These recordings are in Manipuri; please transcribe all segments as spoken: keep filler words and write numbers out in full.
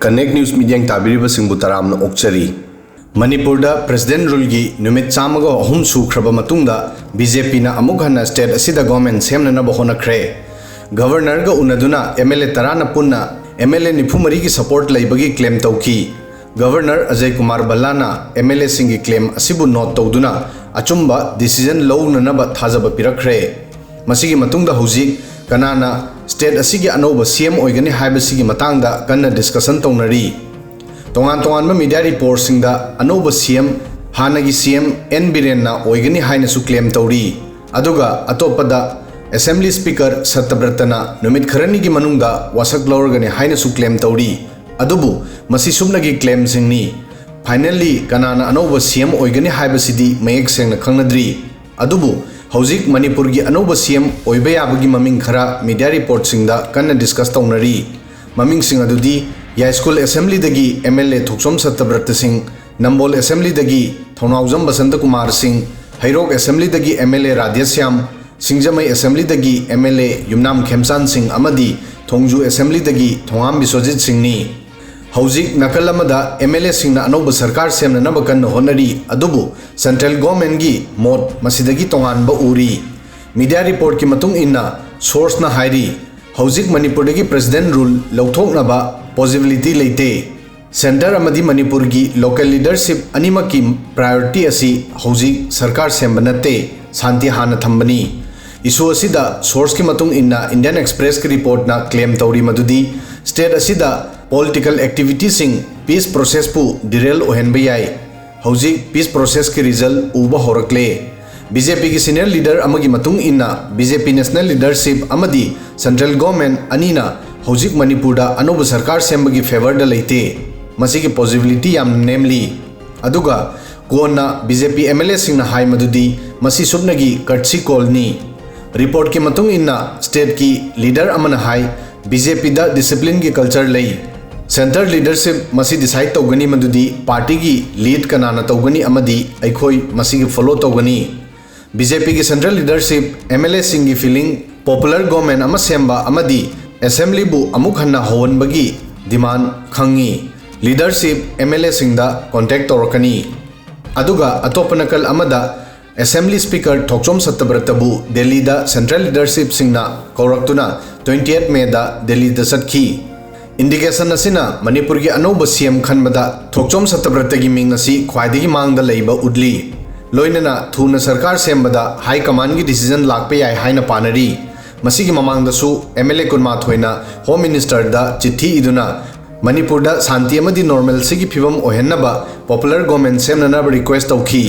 Connect News ꯃꯤꯠꯌꯦꯡ ꯇꯥꯕꯤꯔꯤꯕꯁꯤꯡꯕꯨ ꯇꯔꯥꯝꯅ ꯑꯣꯛꯆꯔꯤ꯫ ꯃꯅꯤꯄꯨꯔꯗ President Ruleꯒꯤ ꯅꯨꯃꯤꯠ ꯆꯥꯝꯃꯒ ꯑꯍꯨꯝ ꯁꯨꯈ꯭ꯔꯕ ꯃꯇꯨꯡꯗ BJPꯅ ꯑꯃꯨꯛ ꯍꯟꯅ state ꯑꯁꯤꯗ government ꯁꯦꯝꯅꯅꯕ ꯍꯣꯠꯅꯈ꯭ꯔꯦ꯫ Governorꯒ ꯎꯅꯗꯨꯅ MLA ꯇꯔꯥꯅ ꯄꯨꯟꯅ MLA ꯅꯤꯐꯨ ꯃꯔꯤꯒꯤ support ꯂꯩꯕꯒꯤ claim ꯇꯧꯈꯤ꯫ Governor ꯑꯖꯌ ꯀꯨꯃꯥꯔ ꯚꯜꯂꯥꯅ MLAꯁꯤꯡꯒꯤ claim ꯑꯁꯤꯕꯨ note ꯇꯧꯗꯨꯅ ꯑꯆꯨꯝꯕ decision ꯂꯧꯅꯅꯕ ꯊꯥꯖꯕ ꯄꯤꯔꯛꯈ꯭ꯔꯦ꯫ ꯃꯁꯤꯒꯤ ꯃꯇꯨꯡꯗ ꯍꯧꯖꯤꯛ ꯀꯅꯥꯅ state ꯑꯁꯤꯒꯤ ꯑꯅꯧꯕ CM ꯑꯣꯏꯒꯅꯤ ꯍꯥꯏꯕꯁꯤꯒꯤ ꯃꯇꯥꯡꯗ ꯀꯟꯅ discussion ꯇꯧꯅꯔꯤ꯫ ꯇꯣꯉꯥꯟ ꯇꯣꯉꯥꯟꯕ media reportꯁꯤꯡꯗ ꯑꯅꯧꯕ CM ꯍꯥꯟꯅꯒꯤ CM N ꯕꯤꯔꯦꯟꯅ ꯑꯣꯏꯒꯅꯤ ꯍꯥꯏꯅꯁꯨ claim ꯇꯧꯔꯤ꯫ ꯑꯗꯨꯒ ꯑꯇꯣꯞꯄꯗ Assembly Speaker ꯁꯠꯇꯕ꯭ꯔꯇꯅ ꯅꯨꯃꯤꯠ ꯈꯔꯅꯤꯒꯤ ꯃꯅꯨꯡꯗ ꯋꯥꯁꯛ ꯂꯧꯔꯒꯅꯤ ꯍꯥꯏꯅꯁꯨ claim ꯇꯧꯔꯤ꯫ ꯑꯗꯨꯕꯨ ꯃꯁꯤ ꯁꯨꯞꯅꯒꯤ claimꯁꯤꯡꯅꯤ꯫ Finally ꯀꯅꯥꯅ ꯑꯅꯧꯕ CM ꯑꯣꯏꯒꯅꯤ ꯍꯥꯏꯕꯁꯤꯗꯤ ꯃꯌꯦꯛ ꯁꯦꯡꯅ ꯈꯪꯅꯗ꯭ꯔꯤ꯫ ꯑꯗꯨꯕꯨ ꯍꯧꯖꯤꯛ ꯃꯅꯤꯄꯨꯔꯒꯤ ꯑꯅꯧꯕ CM ꯑꯣꯏꯕ ꯌꯥꯕꯒꯤ ꯃꯃꯤꯡ ꯈꯔ media reportꯁꯤꯡꯗ ꯀꯟꯅ discuss ꯇꯧꯅꯔꯤ꯫ ꯃꯃꯤꯡꯁꯤꯡ ꯑꯗꯨꯗꯤ ꯌꯥꯏꯁ꯭ꯀꯨꯜ Assemblyꯗꯒꯤ MLA ꯊꯣꯛꯆꯣꯝ ꯁꯠꯇꯕ꯭ꯔꯇ ꯁꯤꯡ, ꯅꯝꯕꯣꯜ Assemblyꯗꯒꯤ ꯊꯧꯅꯥꯎꯖꯝ ꯕꯁꯟꯇ ꯀꯨꯃꯥꯔ ꯁꯤꯡ, ꯍꯩꯔꯣꯛ Assemblyꯗꯒꯤ MLA ꯔꯥꯙꯦꯁ꯭ꯌꯥꯝ, ꯁꯤꯡꯖꯃꯩ Assemblyꯗꯒꯤ MLA ꯌꯨꯝꯅꯥꯝ ꯈꯦꯝꯆꯥꯟ ꯁꯤꯡ ꯑꯃꯗꯤ ꯊꯣꯡꯖꯨ Assemblyꯗꯒꯤ ꯊꯣꯉꯥꯝ ꯕꯤꯁ꯭ꯋꯖꯤꯠ ꯁꯤꯡꯅꯤ꯫ ꯍꯧꯖꯤꯛ ꯅꯥꯀꯜ ꯑꯃꯗ MLAꯁꯤꯡꯅ ꯑꯅꯧꯕ ꯁꯔꯀꯥꯔ ꯁꯦꯝꯅꯅꯕ ꯀꯟꯅ ꯍꯣꯠꯅꯔꯤ, ꯑꯗꯨꯕꯨ central governmentꯀꯤ ꯃꯣꯠ ꯃꯁꯤꯗꯒꯤ ꯇꯣꯉꯥꯟꯕ ꯎꯔꯤ꯫ Media reportꯀꯤ ꯃꯇꯨꯡ ꯏꯟꯅ sourceꯅ ꯍꯥꯏꯔꯤ, ꯍꯧꯖꯤꯛ ꯃꯅꯤꯄꯨꯔꯗꯒꯤ President Rule ꯂꯧꯊꯣꯛꯅꯕ possibility ꯂꯩꯇꯦ꯫ Centre ꯑꯃꯗꯤ ꯃꯅꯤꯄꯨꯔꯒꯤ local leadership ꯑꯅꯤꯃꯛꯀꯤ priority ꯑꯁꯤ ꯍꯧꯖꯤꯛ ꯁꯔꯀꯥꯔ ꯁꯦꯝꯕ ꯅꯠꯇꯦ, ꯁꯥꯟꯇꯤ ꯍꯥꯟꯅ ꯊꯝꯕꯅꯤ꯫ Issue ꯑꯁꯤꯗ sourceꯀꯤ ꯃꯇꯨꯡ ꯏꯟꯅ Indian Expressꯀꯤ reportꯅ claim ꯇꯧꯔꯤ ꯃꯗꯨꯗꯤ state ꯑꯁꯤꯗ political activityꯁꯤꯡ peace processꯄꯨ derail ꯑꯣꯏꯍꯟꯕ ꯌꯥꯏ꯫ ꯍꯧꯖꯤꯛ peace processꯀꯤ result ꯎꯕ ꯍꯧꯔꯛꯂꯦ꯫ BJPꯒꯤ senior leader ꯑꯃꯒꯤ ꯃꯇꯨꯡ ꯏꯟꯅ BJP national leadership ꯑꯃꯗꯤ central government ꯑꯅꯤꯅ ꯍꯧꯖꯤꯛ ꯃꯅꯤꯄꯨꯔꯗ ꯑꯅꯧꯕ ꯁꯔꯀꯥꯔ ꯁꯦꯝꯕꯒꯤ favourꯗ ꯂꯩꯇꯦ꯫ ꯃꯁꯤꯒꯤ possibility ꯌꯥꯝꯅ ꯅꯦꯝꯂꯤ꯫ ꯑꯗꯨꯒ ꯀꯣꯟꯅ BJP MLAꯁꯤꯡꯅ ꯍꯥꯏ ꯃꯗꯨꯗꯤ ꯃꯁꯤ ꯁꯨꯞꯅꯒꯤ courtesy callꯅꯤ꯫ Reportꯀꯤ ꯃꯇꯨꯡ ꯏꯟꯅ stateꯀꯤ leader ꯑꯃꯅ ꯍꯥꯏ, BJPꯗ disciplineꯒꯤ culture ꯂꯩ꯫ Centre leadership ꯃꯁꯤ decide ꯇꯧꯒꯅꯤ ꯃꯗꯨꯗꯤ partyꯒꯤ lead ꯀꯅꯥꯅ ꯇꯧꯒꯅꯤ ꯑꯃꯗꯤ ꯑꯩꯈꯣꯏ ꯃꯁꯤꯒꯤ follow ꯇꯧꯒꯅꯤ꯫ BJPꯒꯤ central leadership MLAꯁꯤꯡꯒꯤ feeling, popular government ꯑꯃ ꯁꯦꯝꯕ ꯑꯃꯗꯤ Assemblyꯕꯨ ꯑꯃꯨꯛ ꯍꯟꯅ ꯍꯧꯍꯟꯕꯒꯤ demand ꯈꯪꯉꯤ꯫ Leadership M L A ꯁꯤꯡꯗ contact ꯇꯧꯔꯛꯀꯅꯤ꯫ ꯑꯗꯨꯒ ꯑꯇꯣꯞꯄ ꯅꯥꯀꯜ ꯑꯃꯗ Assembly Speaker ꯊꯣꯛꯆꯣꯝ ꯁꯠꯇꯕ꯭ꯔꯇꯕꯨ ꯗꯦꯜꯂꯤꯗ central leadership ꯁꯤꯡꯅ ꯀꯧꯔꯛꯇꯨꯅ twenty eight May ꯗ ꯗꯦꯜꯂꯤꯗ ꯆꯠꯈꯤ꯫ Indication ꯑꯁꯤꯅ ꯃꯅꯤꯄꯨꯔꯒꯤ ꯑꯅꯧꯕ C M ꯈꯟꯕꯗ ꯊꯣꯛꯆꯣꯝ ꯁꯠꯇꯕ꯭ꯔꯇꯒꯤ ꯃꯤꯡ ꯑꯁꯤ ꯈ꯭ꯋꯥꯏꯗꯒꯤ ꯃꯥꯡꯗ ꯂꯩꯕ ꯎꯠꯂꯤ꯫ ꯂꯣꯏꯅꯅ ꯊꯨꯅ ꯁꯔꯀꯥꯔ ꯁꯦꯝꯕꯗ high command ꯀꯤ decision ꯂꯥꯛꯄ ꯌꯥꯏ ꯍꯥꯏꯅ ꯄꯥꯅꯔꯤ꯫ ꯃꯁꯤꯒꯤ ꯃꯃꯥꯡꯗꯁꯨ M L A ꯀꯨꯟꯃꯥꯊꯣꯏꯅ Home Minister ꯗ ꯆꯤꯊꯤ ꯏꯗꯨꯅ ꯃꯅꯤꯄꯨꯔꯗ ꯁꯥꯟꯇꯤ ꯑꯃꯗꯤ normalcy ꯒꯤ ꯐꯤꯕꯝ ꯑꯣꯏꯍꯟꯅꯕ popular government ꯁꯦꯝꯅꯅꯕ request ꯇꯧꯈꯤ꯫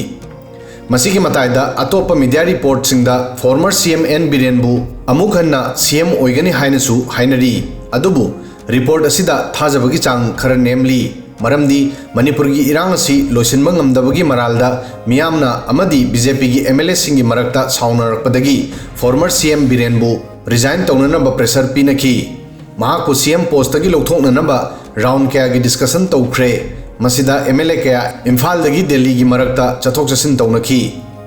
ꯃꯁꯤꯒꯤ ꯃꯇꯥꯏꯗ ꯑꯇꯣꯞꯄ media report ꯁꯤꯡꯗ former C M N ꯕꯤꯔꯦꯟꯕꯨ ꯑꯃꯨꯛ ꯍꯟꯅ C M ꯑꯣꯏꯒꯅꯤ ꯍꯥꯏꯅꯁꯨ ꯍꯥꯏꯅꯔꯤ꯫ ꯑꯗꯨꯕꯨ report ꯑꯁꯤꯗ ꯊꯥꯖꯕꯒꯤ ꯆꯥꯡ ꯈꯔ ꯅꯦꯝꯂꯤ꯫ ꯃꯔꯝꯗꯤ ꯃꯅꯤꯄꯨꯔꯒꯤ ꯏꯔꯥꯡ ꯑꯁꯤ ꯂꯣꯏꯁꯤꯟꯕ ꯉꯝꯗꯕꯒꯤ ꯃꯔꯥꯜꯗ ꯃꯤꯌꯥꯝꯅ ꯑꯃꯗꯤ B J P ꯒꯤ M L A ꯁꯤꯡꯒꯤ ꯃꯔꯛꯇ ꯁꯥꯎꯅꯔꯛꯄꯗꯒꯤ former C M ꯕꯤꯔꯦꯟꯕꯨ resign ꯇꯧꯅꯅꯕ pressure ꯄꯤꯅꯈꯤ꯫ ꯃꯍꯥꯛꯄꯨ C M post ꯇꯒꯤ ꯂꯧꯊꯣꯛꯅꯅꯕ round ꯀꯌꯥꯒꯤ discussion ꯇꯧꯈ꯭ꯔꯦ꯫ ꯃꯁꯤꯗ M L A ꯀꯌꯥ ꯏꯝꯐꯥꯜꯗꯒꯤ ꯗꯦꯜꯂꯤꯒꯤ ꯃꯔꯛꯇ ꯆꯠꯊꯣꯛ ꯆꯠꯁꯤꯟ ꯇꯧꯅꯈꯤ꯫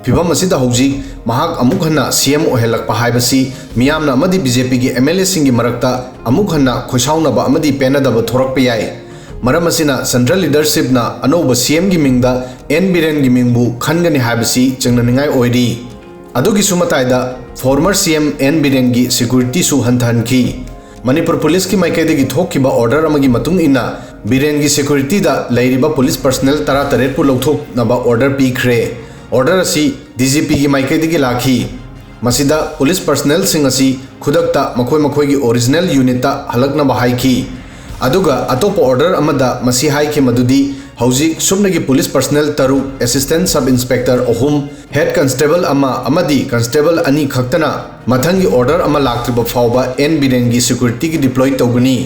ꯐꯤꯕꯝ ꯑꯁꯤꯗ ꯍꯧꯖꯤꯛ ꯃꯍꯥꯛ ꯑꯃꯨꯛ ꯍꯟꯅ C M ꯑꯣꯏꯍꯜꯂꯛꯄ ꯍꯥꯏꯕꯁꯤ ꯃꯤꯌꯥꯝꯅ ꯑꯃꯗꯤ B J P ꯒꯤ M L A ꯁꯤꯡꯒꯤ ꯃꯔꯛꯇ ꯑꯃꯨꯛ ꯍꯟꯅ ꯈꯣꯏꯁꯥꯎꯅꯕ ꯑꯃꯗꯤ ꯄꯦꯟꯅꯗꯕ ꯊꯣꯔꯛꯄ ꯌꯥꯏ꯫ ꯃꯔꯝ ꯑꯁꯤꯅ central leadership ꯅ ꯑꯅꯧꯕ C M ꯒꯤ ꯃꯤꯡꯗ N ꯕꯤꯔꯦꯟꯒꯤ ꯃꯤꯡꯕꯨ ꯈꯟꯒꯅꯤ ꯍꯥꯏꯕꯁꯤ ꯆꯤꯡꯅꯅꯤꯡꯉꯥꯏ ꯑꯣꯏꯔꯤ꯫ ꯑꯗꯨꯒꯤꯁꯨ ꯃꯇꯥꯏꯗ former C M N ꯕꯤꯔꯦꯟꯒꯤ security ꯁꯨ ꯍꯟꯊꯍꯟꯈꯤ꯫ ꯃꯅꯤꯄꯨꯔ police ꯀꯤ ꯃꯥꯏꯀꯩꯗꯒꯤ ꯊꯣꯛꯈꯤꯕ order ꯑꯃꯒꯤ ꯃꯇꯨꯡ ꯏꯟꯅ ꯕꯤꯔꯦꯟꯒꯤ security ꯗ ꯂꯩꯔꯤꯕ police personnel ꯇꯔꯥꯇꯔꯦꯠ ꯄꯨ ꯂꯧꯊꯣꯛꯅꯕ order ꯄꯤꯈ꯭ꯔꯦ꯫ Order ꯑꯁꯤ D G P ꯒꯤ ꯃꯥꯏꯀꯩꯗꯒꯤ ꯂꯥꯛꯈꯤ꯫ ꯃꯁꯤꯗ police personnel ꯁꯤꯡ ꯑꯁꯤ ꯈꯨꯗꯛꯇ ꯃꯈꯣꯏ ꯃꯈꯣꯏꯒꯤ original unit ꯇ ꯍꯜꯂꯛꯅꯕ ꯍꯥꯏꯈꯤ꯫ ꯑꯗꯨꯒ ꯑꯇꯣꯞꯄ order ꯑꯃꯗ ꯃꯁꯤ ꯍꯥꯏꯈꯤ ꯃꯗꯨꯗꯤ ꯍꯧꯖꯤꯛ ꯁꯨꯞꯅꯒꯤ police personnel ꯇꯔꯨꯛ, assistant sub inspector ꯑꯍꯨꯝ, head constable ꯑꯃ ꯑꯃꯗꯤ constable ꯑꯅꯤ ꯈꯛꯇꯅ ꯃꯊꯪꯒꯤ order ꯑꯃ ꯂꯥꯛꯇ꯭ꯔꯤꯕ ꯐꯥꯎꯕ N ꯕꯤꯔꯦꯟꯒꯤ security ꯒꯤ deploy ꯇꯧꯒꯅꯤ꯫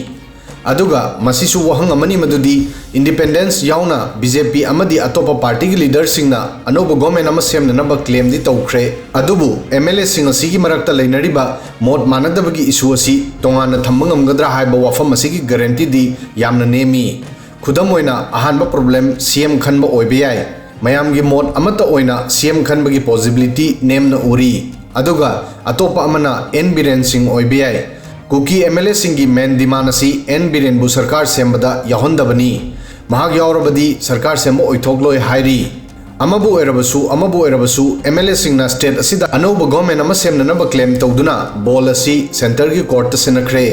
ꯑꯗꯨꯒ ꯃꯁꯤꯁꯨ ꯋꯥꯍꯪ ꯑꯃꯅꯤ ꯃꯗꯨꯗꯤ independents ꯌꯥꯎꯅ B J P ꯑꯃꯗꯤ ꯑꯇꯣꯞꯄ party ꯒꯤ leader ꯁꯤꯡꯅ ꯑꯅꯧꯕ government ꯑꯃ ꯁꯦꯝꯅꯅꯕ claim ꯗꯤ ꯇꯧꯈ꯭ꯔꯦ, ꯑꯗꯨꯕꯨ M L A ꯁꯤꯡ ꯑꯁꯤꯒꯤ ꯃꯔꯛꯇ ꯂꯩꯅꯔꯤꯕ ꯃꯣꯠ ꯃꯥꯟꯅꯗꯕꯒꯤ issue ꯑꯁꯤ ꯇꯣꯉꯥꯟꯅ ꯊꯝꯕ ꯉꯝꯒꯗ꯭ꯔꯥ ꯍꯥꯏꯕ ꯋꯥꯐꯝ ꯑꯁꯤꯒꯤ guarantee ꯗꯤ ꯌꯥꯝꯅ ꯅꯦꯝꯃꯤ꯫ ꯈꯨꯗꯝ ꯑꯣꯏꯅ, ꯑꯍꯥꯟꯕ problem C M ꯈꯟꯕ ꯑꯣꯏꯕ ꯌꯥꯏ꯫ ꯃꯌꯥꯝꯒꯤ ꯃꯣꯠ ꯑꯃꯠꯇ ꯑꯣꯏꯅ C M ꯈꯟꯕꯒꯤ possibility ꯅꯦꯝꯅ ꯎꯔꯤ꯫ ꯑꯗꯨꯒ ꯑꯇꯣꯞꯄ ꯑꯃꯅ N ꯕꯤꯔꯦꯟ ꯁꯤꯡ ꯑꯣꯏꯕ ꯌꯥꯏ꯫ ꯀꯨꯀꯤ ꯑꯦꯝ ꯑꯦꯜ ꯑꯦꯁꯤꯡꯒꯤ ꯃꯦꯟ ꯗꯤꯃꯥꯟ ꯑꯁꯤ ꯑꯦꯟ ꯕꯤꯔꯦꯟꯕꯨ ꯁꯔꯀꯥꯔ ꯁꯦꯝꯕꯗ ꯌꯥꯎꯍꯟꯗꯕꯅꯤ꯫ ꯃꯍꯥꯛ ꯌꯥꯎꯔꯕꯗꯤ ꯁꯔꯀꯥꯔ ꯁꯦꯝꯕ ꯑꯣꯏꯊꯣꯛꯂꯣꯏ ꯍꯥꯏꯔꯤ꯫ ꯑꯃꯕꯨ ꯑꯣꯏꯔꯕꯁꯨ, ꯑꯃꯕꯨ ꯑꯣꯏꯔꯕꯁꯨ, ꯑꯦꯝ ꯑꯦꯜ ꯑꯦꯁꯤꯡꯅ ꯁ꯭ꯇꯦꯠ ꯑꯁꯤꯗ ꯑꯅꯧꯕ ꯒꯣꯔꯃꯦꯟ ꯑꯃ ꯁꯦꯝꯅꯅꯕ ꯀ꯭ꯂꯦꯝ ꯇꯧꯗꯨꯅ ꯕꯣꯜ ꯑꯁꯤ ꯁꯦꯟꯇꯔꯒꯤ ꯀꯣꯔꯠꯇ ꯁꯤꯟꯅꯈ꯭ꯔꯦ꯫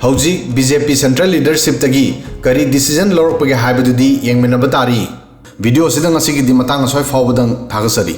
ꯍꯧꯖꯤꯛ ꯕꯤ ꯖꯦ ꯄꯤ ꯁꯦꯟꯇ꯭ꯔꯦꯜ ꯂꯤꯗꯔꯁꯤꯞꯇꯒꯤ ꯀꯔꯤ ꯗꯤꯁꯤꯖꯟ ꯂꯧꯔꯛꯄꯒꯦ ꯍꯥꯏꯕꯗꯨꯗꯤ ꯌꯦꯡꯃꯤꯟꯅꯕ ꯇꯥꯔꯤ꯫ ꯚꯤꯗꯤꯑꯣ ꯑꯁꯤꯗ ꯉꯁꯤꯒꯤꯗꯤ ꯃꯇꯥꯡ ꯑꯁ꯭ꯋꯥꯏ ꯐꯥꯎꯕꯗꯪ ꯊꯥꯒꯠꯆꯔꯤ꯫